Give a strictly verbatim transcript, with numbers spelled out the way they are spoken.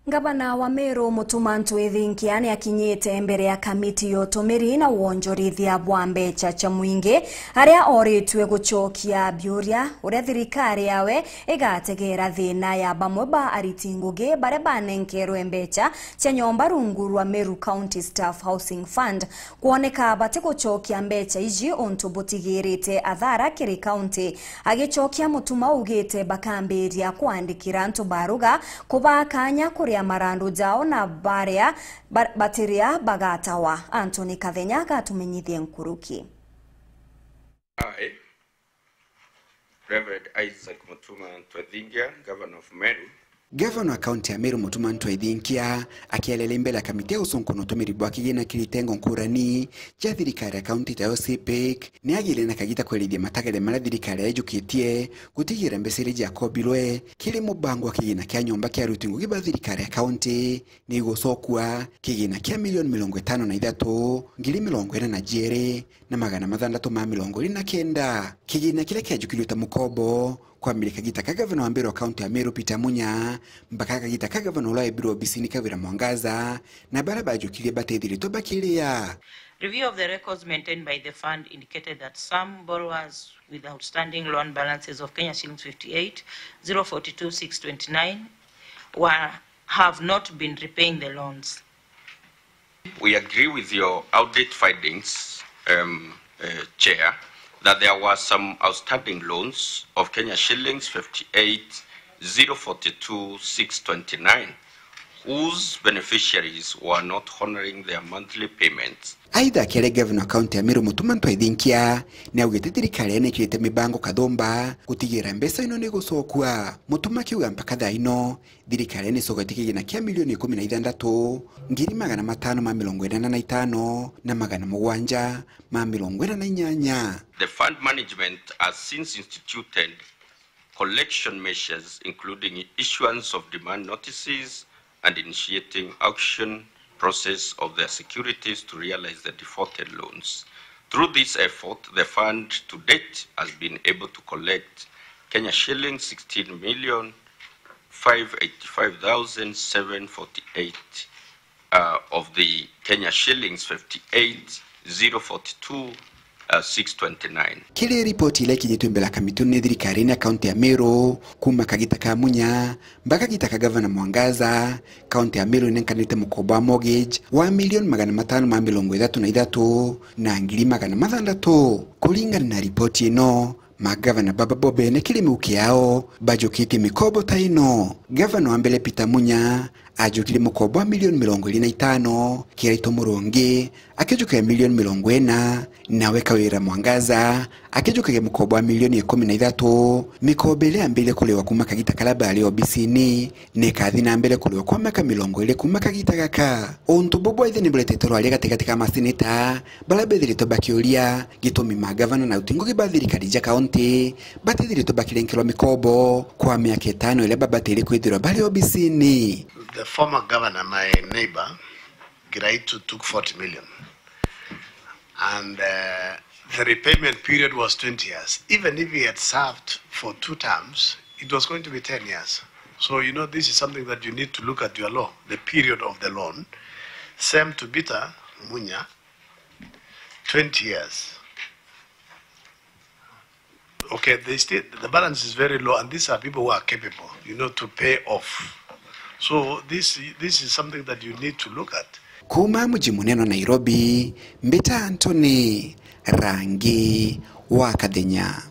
Ngavana wa Meru Mutuma M'Ethingia ni akinyite mbere ya kamiti ya utumiri na wonjorithia bwa mbeca cia mwingi, aria oritue gucokia biuria uria thirikari yawe igategera thina ya bamwe ba ariti ngugi baria banenkerwe mbeca cia nyomba rungu rwa Meru County Staff Housing Fund. Kwoneka batigucokia mbeca iji untu butigirite athara kiri kaunti. Agicokia, Mutuma augite bakambiria kwandikira antu baruga, kubaa kanya kuria marandu jao, na baria ba-, batiria bagatawa. Anthony Kathenya agatumenyithia nkuruki. I, Reverend Isaac Mutuma M'Ethingia, Governor of Meru. Gavana wa kaunti ya Meru Mutuma M'Ethingia akiarira mbele ya kamiti ya gucunkuna utumiri bwa kigina kiri itengo nkurani cia thirikari ya kaunti tayo CPIC, ni agire na kagita kwerithia matagere maria thirikari yaijukitie gutigira mbeca iria ciakombirwe kiri mubango wa kigina kia nyomba kia aruti ngugi ba thirikari ya kaunti ni igucokua kigina kia milioni mirongo itano na ithatu, ngiri mirongo ina na jiiri na magana mathantatu ma mirongo iri na kenda. Kigina kiria kiajukirue ta mukombo kwambiriria kagita ka gavana wa mbere wa kaunti ya Meru Peter Munya mpaka kagita ka gavana uria waibirwe obisini Kawira Mwangaza, na baria bajukirie batithiritwe bakiria. Review of the records maintained by the fund indicated that some borrowers with outstanding loan balances of Kenya shillings fifty-eight, zero forty-two, six twenty-nine were, have not been repaying the loans. We agree with your audit findings, um, uh, Chair, that there were some outstanding loans of Kenya shillings fifty-eight, zero forty-two, six twenty-nine, whose beneficiaries were not honoring their monthly payments. Aitha, akiaria gavana wa kaunti ya Meru Mutuma M'Ethingia ni augite thirikari ni ikirite mibango kathumba gutigira mbeca ino ni gucokua. Mutuma akiuga mpaka thaa ino, thirikari ni icoketie kigina kia milioni ikumi na ithantatu, ngiri magana matano ma mirongo inana na itano na magana mugwanja ma mirongo ina na inyanya. The fund management has since instituted collection measures, including issuance of demand notices and initiating auction process of their securities to realize the defaulted loans. Through this effort, the fund to date has been able to collect Kenya shillings sixteen million five eighty-five thousand seven forty-eight, uh, of the Kenya shillings fifty-eight zero forty-two, uh, six twenty-nine. Kiri ripoti iria ikinyitwe mbere ya kamiti ni thirikari-ini ya kaunti ya Meru, kuma kagita ka Munya mpaka kagita ka gavana Mwangaza, kaunti ya Meru inenkanite mukombo wa mortgage wa milioni magana matano ma mirongo ithatu na ithatu na ngiri magana mathantatu. Kuringana na ripoti ino, magavana baba bobe ni kiri miuki yao bajukitie mikombo ta ino. Gavana wa mbere Peter Munya ajukire mukombo wa milioni mirongo iri na itano, Kiraitu Murungi akijukia milioni mirongo ina, nawe Kawira Mwangaza akijukagia mukombo wa milioni ikumi na ithatu. Mikombo iria yambirie kuriwa kuma kagita karia bari obisini ni ikathi na mbere kuriwa kwa miaka mirongo iri kuma kagita gaka. Untu bubu bwaithe ni buretete rwaria gatigati ka maseneta baria bethiritwe bakiuria gitumi magavana na aruti ngugi ba thirikari cia kaunti batithiritwe bakirenkerwa mikombo kwa miaka itano iria babatiri kwithirwa bari obisini. The former governor, my neighbor, Kiraitu, took forty million. And, uh, the repayment period was twenty years. Even if he had served for two terms, it was going to be ten years. So, you know, this is something that you need to look at your law, the period of the loan. Same to Peter Munya, twenty years. Okay, they still, the balance is very low, and these are people who are capable, you know, to pay off. So this, this is something that you need to look at. Kuma muji munene wa Nairobi, mbita Anthony Rangi wa Kathenya.